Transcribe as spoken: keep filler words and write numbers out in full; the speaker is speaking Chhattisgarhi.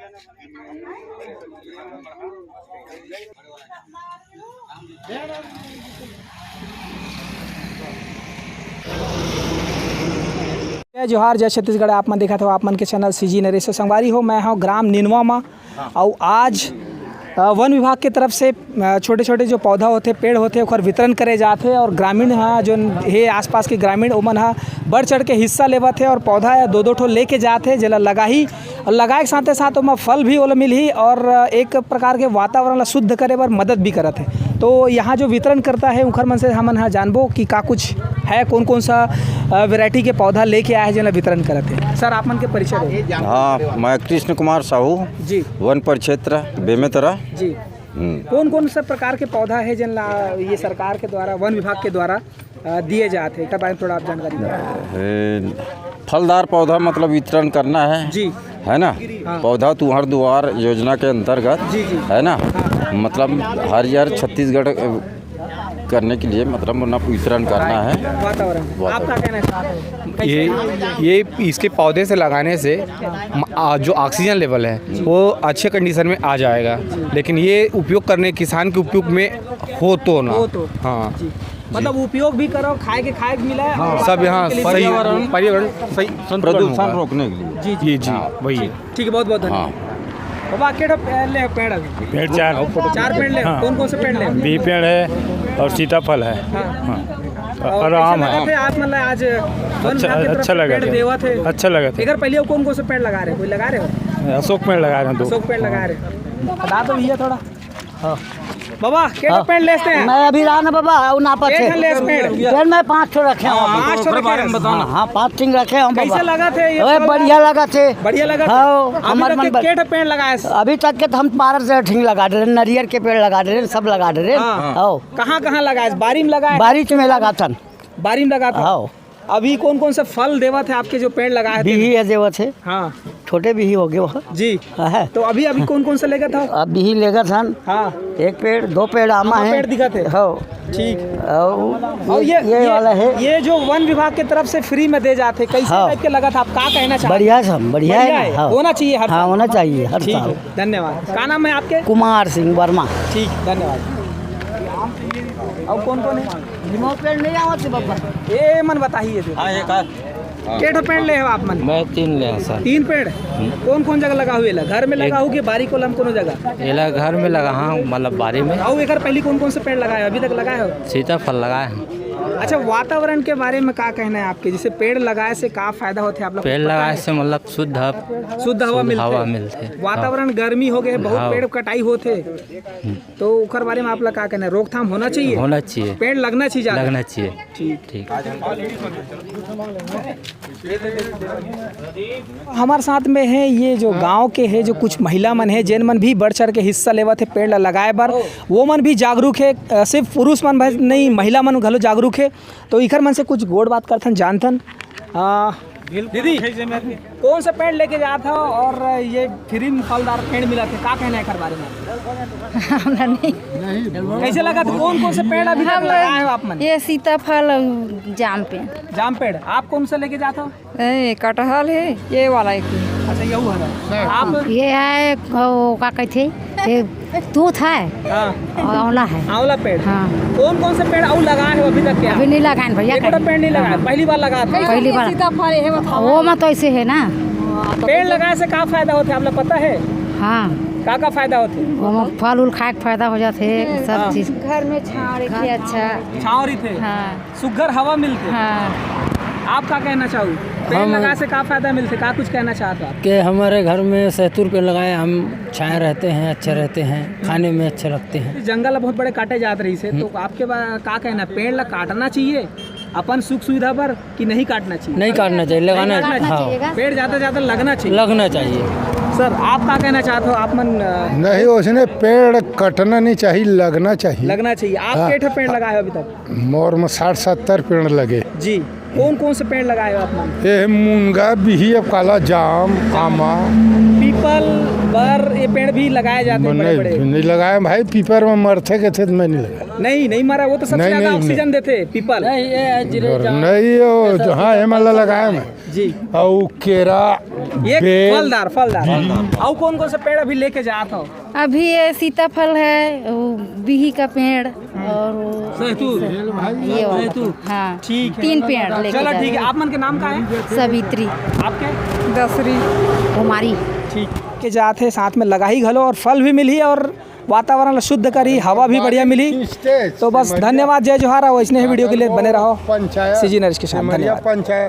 जय जोहार, जय छत्तीसगढ़। आप मन देखत हो आप मन के चैनल सीजी नरेश। संगवारी हो, मैं हूँ ग्राम निनवा मा। हाँ। अउ आज, अ, वन विभाग के तरफ से, अ, छोटे-छोटे जो पौधा होथे, पेड़ होथे, ओकर वितरण करे जात हे अउ ग्रामीण ह, जोन हे आसपास के ग्रामीण, ओमन ह बढ़ चढ़ के हिस्सा लेवत हे अउ पौधा दो-दो ठो लेके जात हे, जेला लगाही अउ लगाए के साथे साथ ओमा फल भी ओला मिलही अउ एक प्रकार के वातावरण ला शुद्ध करे बर मदद भी करत हे। तो यहाँ जो वितरण करता है, उखर मन से हमन ह जानबो कि का कुछ है, कौन-कौन सा, अ, variety के पौधा लेके आए हैं, जेन ला वितरण करत हे। सर, आप मन के परिचय दो। हाँ, मैं कृष्ण कुमार साहू, जी। वन परिक्षेत्र बेमेतरा। जी। हम्म। कौन-कौन सा प्रकार के पौधा है, जेन ला ये सरकार के द्वारा, वन विभाग के द्वारा, अ, दिए जात हे? एकर बारे में थोड़ा आप जानकारी दो। ए, फलदार पौधा मतलब वितरण करना है, जी। है ना? हाँ। पौधा तुहर दुआर योजना के अंतर्गत, जी, जी। है ना? हाँ। मतलब हरियर छत्तीसगढ़, अ, करने के लिए मतलब उन्हें वितरण करना है। वातावरण। वातावरण। आप क्या कहना चाहते हो? ये, ये इसके पौधे से लगाने से म-, आ, जो ऑक्सीजन लेवल है, वो अच्छे कंडीशन में आ जाएगा, लेकिन ये उपयोग करने, किसान के उपयोग में हो तो ना। हो तो। हाँ। जी। मतलब उपयोग भी करो, खाए के खाए के मिला है, हाँ। और सब यहाँ वातावरण के लिए सही, भी पर्यावरण सही संतुलन प्रदूषण होगा। रोकने के लिए। जी, जी। ये जी, हाँ। वही। ठीक है, बहुत बहुत धन्यवाद। हाँ। बाबा, के ठो पे-, ले पेड़ अभी? पेड़ चार। चार पेड़ ले। हाँ। कौन कौन से पेड़ ले? बीह पेड़ है और सीताफल है। हाँ। हाँ। और और कैसे आम लगा है। थे आप, मतलब, आज वन अच्छा, विभाग की तरफ अच्छा से लगा पेड़ था। देवा थे? अच्छा लगा था। एकर पहले कौन कौन से पेड़ लगा रहे, कोई लगा रहे हो? अशोक पेड़ लगा रहे हैं दो। अशोक पेड़ लगा रहे। बता दो भैया थोड़ा। हाँ। बाबा, के ठो हाँ। पेड़ लेते हैं? मैं अभी रहा ना बाबा, अउ नापत के है। ठो लेस पेड़? पेड़ मैं पाँच ठो रखे हूँ हाँ, अभी। पाँच ठो ओकरे रखे बारे में हैं। बताओ ना। हाँ, हाँ, पाँच ठो रखे हूँ अरे, बाबा। कैसे लगा थे ये ओए, फल? बढ़िया लगा थे। बढ़िया लगा था? हाँ, अभी हमारे तक मन के ब- के ठो पेड़ लगाए? अभी तक के तो हम बारह से ठीक लगा रहे हैं, नरियर के पेड़ लगा रहे हैं, सब लगा रहे हैं। हाँ। हाँ। कहाँ कहाँ लगाए? बारी में लगाए? बारिश में लगा था। बारी में लगा था? हाँ। अभी कौन कौन से फल देवत है आपके जो पेड़ लगाए थे? बिही है देवत है। हाँ। छोटे बिही हो गए वो। जी। हाँ है। तो अभी, अभी कौन कौन से लेगत हो? अब बिही लेगत हन। हाँ। एक पेड़, दो पेड़ आमा आमा है। पेड़ दिखत है। हाँ। ठीक। और और ये, ये, ये ये, वाला है। ये जो वन विभाग के तरफ से फ्री में दे जाते, कैसे हाँ। टाइप के लगत है? आप का कहना चाहते हैं? बढ़िया है, बढ़िया है बढ़िया ना? है। हाँ। होना चाहिए हर हाँ, साल। होना चाहिए हर ठीक साल। है, धन्यवाद। का नाम है आपके? कुमार सिंह वर्मा। ठीक, धन्यवाद। और कौन कौन है? निमो पेड़ नहीं आवत है बाबा। ए मन बताइए दे। हाँ, ये का? के ठो पेड़ ले हो आप मन? मैं तीन ले हैं सर। तीन पेड़? हम्म। कौन कौन जगह लगा हुए ला? घर में लगा एक हो कि बारी कोलम कोनो जगह? एला घर में लगा, हाँ, मतलब बारी में। और एकर पहले कौन कौन से पेड़ लगाए हो? अभी तक लगाए हो? सीताफल लगाए हैं। अच्छा, वातावरण के बारे में का कहना है आपके? जैसे पेड़ लगाए से का फायदा होते है आप लोग को पेड़ पता लगाए है? से मतलब शुद्ध हव-, शुद्ध हवा शुद्ध मिलते हवा है। मिलते है। वातावरण हाँ। गर्मी हो गए, बहुत हाँ। पेड़ कटाई होते है। हम्म। तो ओकर बारे में आप ला का कहना है? रोकथाम होना चाहिए? होना चाहिए। पेड़ लगना चाहिए ज़्यादा? लगना चाहिए। ठीक। ठीक। हमारे साथ में है ये जो गांव के है, जो कुछ महिला मन है, जेन मन भी बढ़ चढ़ के हिस्सा लेवत है पेड़ ला लगाए बर, वो मन भी जागरूक है। अ, सिर्फ पुरुष मन भर नहीं, महिला मन घलो जागरूक है। तो इखर मन से कुछ गोठ बात करथन, जानथन। आ, दीदी, कौन सा पेड़ लेके जात हो और ये फ्री में फलदार पेड़ मिला थे, का कहना है एकर बारे में? हमरा नहीं। कैसे लगा था? कौन कौन से पेड़ अभी तक हम लगाए हो आप मन? ये सीताफल और जाम पेड़। जाम पेड़। आप कौन सा लेके जात हो? ए, कटहल है, ये वाला एक ही। अच्छा, यहू है। आप ये है, वो का कहते, ये तूत है हाँ। और आंवला है। आंवला पेड़। हाँ। कौन कौन से पेड़ और लगाए हो अभी तक क्या? अभी नहीं लगाए भैया, एक कहीं। पेड़ नहीं लगाए, हाँ। पहली बार लगा था। पहली बार। सीताफल है, वो खाओ। वो मत ऐसे है ना। पेड़ लगाए से का फायदा होता है, आप लोग पता है? हाँ। का का फायदा होता है? वो फल उल खाए के फायदा हो जाते है, सब हाँ। चीज। घर में छाँव रखे अच्छा। छाँव रखे। हाँ। सुग्घर हवा मिलते। हाँ। आप का कहना चाहू? पेड़ हम लगा से का फायदा मिलते, का कुछ कहना चाहते हो आप? कि हमारे घर में सहतूर पेड़ लगाए, हम छाया रहते हैं, अच्छे रहते हैं, खाने में अच्छे लगते हैं। जंगल बहुत बड़े काटे जात रही से, तो आपके बा-, का कहना है? पेड़ ला काटना चाहिए अपन सुख सुविधा पर कि नहीं काटना चाहिए? नहीं काटना चाहिए, लगाना नहीं काटना हाँ। चाहिए। पेड़ ज़्यादा से ज़्यादा लगना चाहिए। लगना चाहिए। सर, आप का कहना चाहते हो? आप मन, अ, नहीं, उसने पेड़ कटना नहीं चाहिए, लगना चाहिए। लगना चाहिए। आप हाँ। के ठो पेड़ लगाए हो अभी तक? मोर में साठ सत्तर पेड़ लगे। जी, कौन कौन से पेड़ लगाए हो आप मन? ये मुनगा, बिही, अब काला जाम, आमा। पी-, पीपल, बर, ये पेड़ भी लगाए जाते हैं बड़े बड़े। नहीं लगाए भाई, पीपर में मरथे कहथे तो मैं नहीं लगा। नहीं, नहीं मरा, वो तो सबसे ज्यादा ऑक्सीजन देथे पीपल। नहीं, ये है जिरे जाओ। नहीं, वो जहाँ है मल्ला लगाए मैं। जी। और केरा, ये बेल, फलदार, फलदार। अउ कौन कौन से पेड़ अभी लेके जात हो? अभी ये सीताफल है, वो बिही का पेड़ और वो सहतूत। ये वाला सहतूत। हाँ, ठीक है। तीन पेड़ लेके चलो, जा ठीक है। रहे हैं। आप मन के नाम का है? सावित्री। आपके? दसरी। कुमारी। ठीक। के जात है, साथ में लगाही घलो और फल भी मिलही और वातावरण ला शुद्ध करही, हवा भी बढ़िया मिलही। तो बस धन्यवाद, जय जोहार, और ऐसने ही वीडियो के लिए बने रहो पंचायत सीजी नरेश के साथ। धन्यवाद।